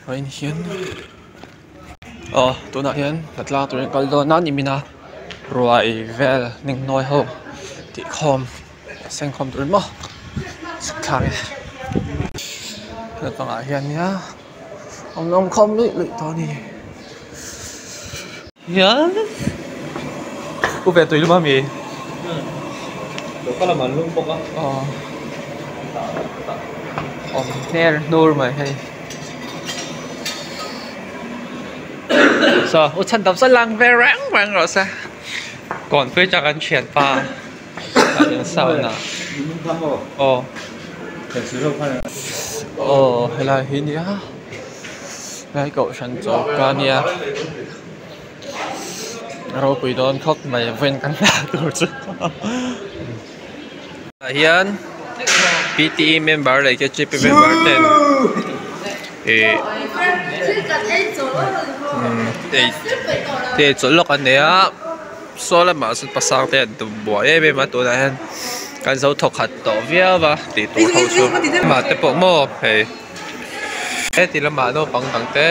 Vawiin hian aw tunah hian hna tlang turin kal dawn a nimin a ruai vel ningnawi ho tih khawm seng khawm turin maw chhuk thlak e naupangah hian nia an awm khawm luih luih tawh a ni hian u ve tui lum ami aw awm hner hnur mai hei. Saw u chhan tam saw lang ve reng reng rawh se kawnpui atang an thianpa a in sound a aw aw helai hi nia helai kohhran chaw ka nia a ropui dawn khawp mai vawiin kan hna tur chu tah hian P T E member leh K G P member ten ihh ei chawlh lawk an nei a saw lamah sawn pasang te an tum buai em em a tunah hian kan zo thawk khat tawh viau a tih tur ho chu amah te pawh maw hei heti lamah naupang dang te.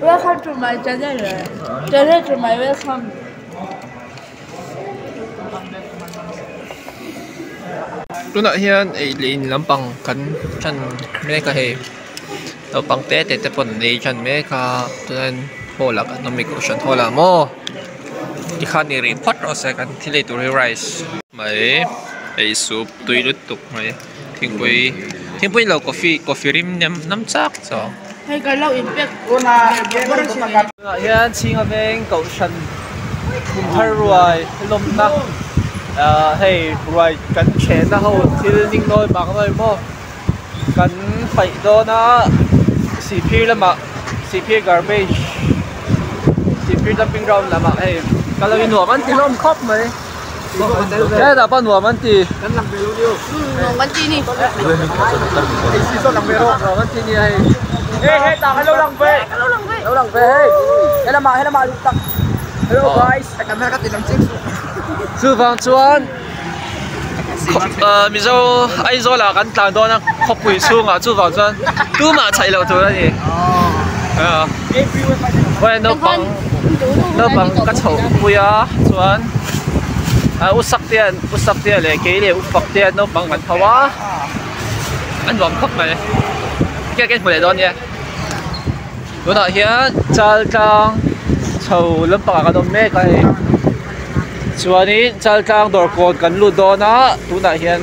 Welcome to my channel. Channel to my welcome. Tunah hian ei leh in lampang kan ṭan mek a hei naupang te te te pawn an ei ṭan mek a chuan hall ah kan awm a kohhran hall ah maw tikhan i rih phawt rawh se kan thil ei tur hi rice mai ei soup tui lutuk mai thingpui thingpui lo coffee coffee rim nem nam chak chawk. Hei kan lo in pek Tunah hian Chhinga veng kohhran kum thar ruai lawmna ah hei ruai kan chhehna ho thil ning nawi bang nawi maw kan paih dawn a sihphir lamah sihphir garbage sihphir dumping ground lamah hei kal ho hi nuam an ti hlawm khawp mai hetah pawh nuam an ti nuam an ti ni nuam an ti nia hei chuvang chuan Mizo Aizawl ah kan tlan dawn a khawpui chhungah chuvang chuan tumah chhaih loh tur a ni naupang naupang ka chhoh pui a chuan u Saktea u Saktea leh kei leh u Faktea naupang kan tho a a nuam khawp mai tikhian ka inhmu leh dawn nia tunah hian chal tlang chho lampangah kan awm mek a hei chuanin chal tlang dawr kawn kan lut dawn a tunah hian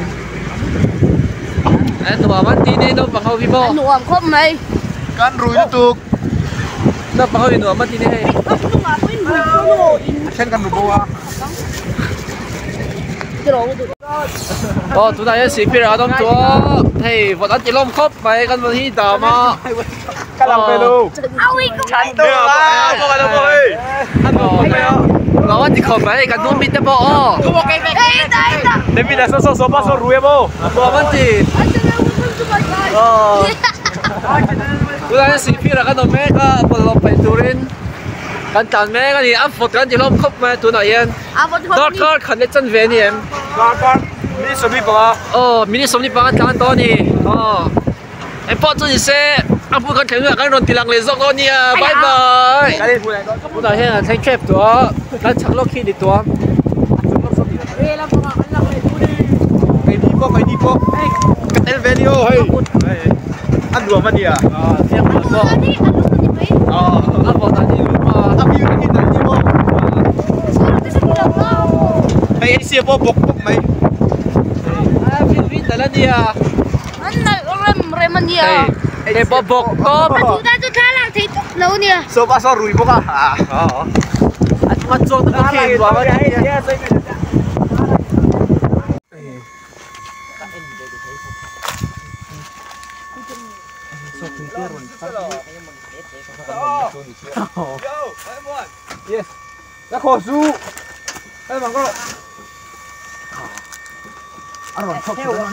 a nuam an tih nei naupang ho hi maw a nuam khawp mai kan rui lutuk naupang ho hi nuam an ti nei hei a then kan ru bo a aw tunah hian sihphir ah an awm tawh a hei vawt an ti hlawm khawp mai kan vawt hi dam a ka lang ve lo nuam an ti khawp mai kan hnung mi te pawh aw nuam an ti aw tunah hian sihphir ah kan awm mek a bawlhhlawh paih turin kan tlan mek a ni a vawt kan ti hlawm khawp mai a tunah hian darkar khat leh chanve a ni em aw minute 25 a tlan tawh a ni aw engpawh chu ni se a hmun kan thleng hunah kan rawn ti lang leh zawk dawn nia bye bye tunah hian an thleng tep tawh a kan chhak lawk khi ni tawh a Hei pawh bawk tawp a chunga chuang te pawh khi nuam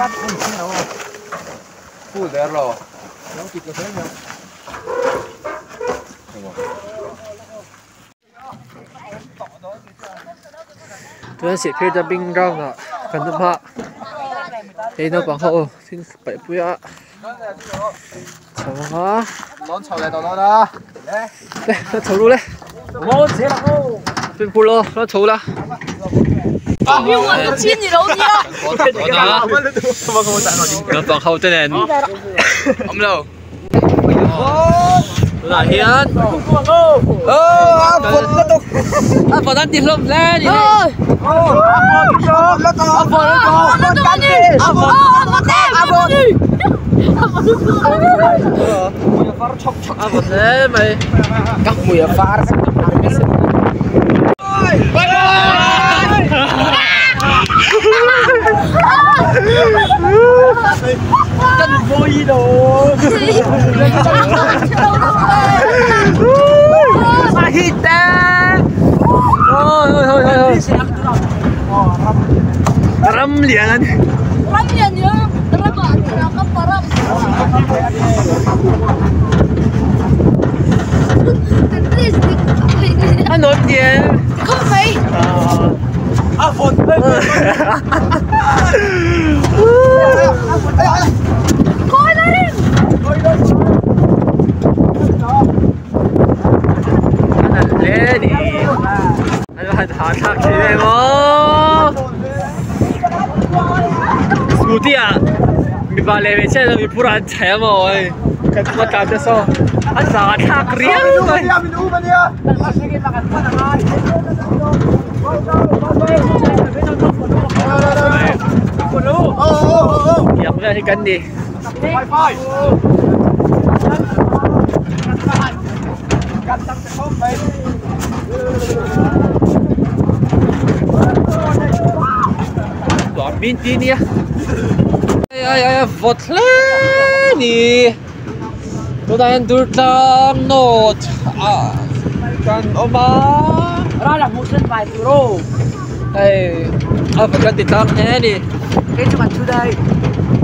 a Tuna Sihphir dumping ground ah kan awm a hei naupang ho thil paih pui a chho ang a le la chho ru le fimkhur lo la chho la naupang ho te nen Tunah hian a vawt an ti hlawm hle a ni hei a vawt hle mai ka hmui a var Ram lian A nuam ti em? Khawp mai. A vawt mai. A nalh hle a ni. An va han hahthlak thin em aw. Scooty ah mipa leh hmeichhia chuan mipur an chhaih a maw hei a tlan te saw a zahthlak riau mai. Tiang vel hi kan ni. Tuah min ti nia ai ai ai a vawt hle ni tunah hian Durtlang North ah kan awm a hei a vawt kan ti tlang hle a ni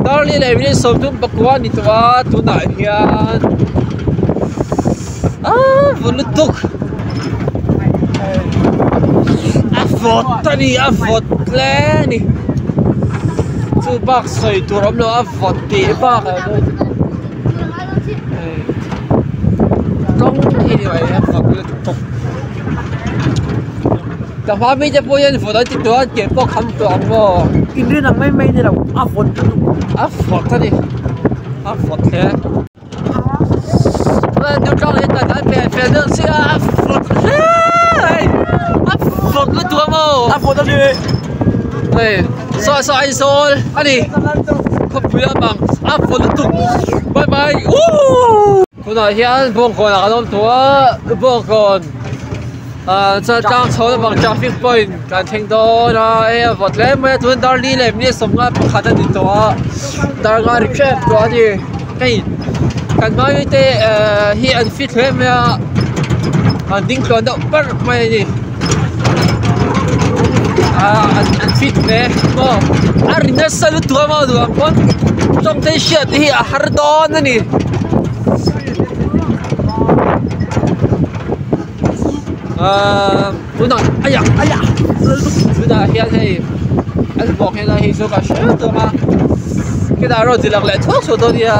Darli leh minute 34 a ni tawh a tunah hian. Aaa vun lutuk a vawt a ni a vawt hle a ni chu bak sawi tur a awm lo a vawt tih bak ah chuan hei kawng hi ni mai a vawt lutuk ka hma mi te pawh hian vawt an ti tawh a ke pawh kham tawh ang maw inrin ang mai mai ni lo a vawt lutuk a vawt a ni a vawt hle. A vawt hle hei saw saw Aizawl a ni khawpui a bang a vawt lutuk bye bye woo tunah hian bawngkawn ah kan awm tawh a bawngkawn ah chuan tlang chho lampang traffic point kan thleng dawn a hei a vawt hle mai a tuna dar li leh minute 51 a ni tawh a dar nga ri hrep tawh a ni hei kan hmai te ehh hi an fit hle mai a an ding tluan deuh parh mai a ni ah an fit hle maw a ri nasa lutuk a maw duh ang pawn tawngtai hriat te hi a har dawn a ni. Ahh tunah aiah aiah tunah hian hei an bawk hian hei chu ka hre tawh a khitah erawh ti lang leh thuak thuak dawn nia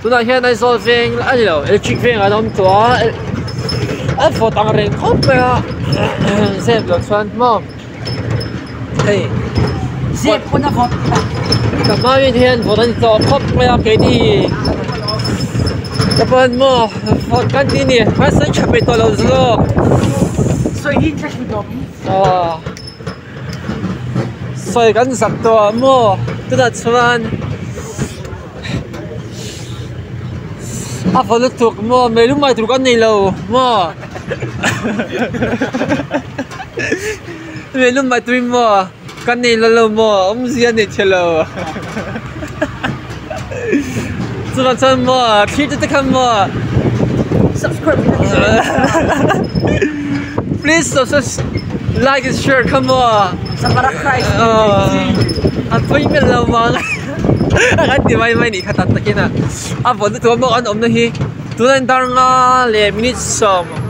tunah hian Aizawl veng a ni lo electric veng an awm tawh a a vawt ang reng khawp mai a zep loh chuan maw hei zep pawn a vawt ka hma mi te hian vawt an ti tawh khawp mai a keini te pawn maw vawt kan ti ni kan sawi tha peih tawh lo zawk sawi hi ka hmu tawp aw sawi kan zak tawh a maw tunah chuan a vawt lutuk maw mei lung mai tur kan nei lo maw. Mei lum mai turin maw kan nei lo lo maw awmzia nei thei lo chuvang chuan maw thlir te te khan maw please subscribe like and share kha maw a pawi hmel lo vang a kan ti mai mai nih kha tak takin a a vawn lutuk a maw an awmna hi tuna in dar nga leh minute 10.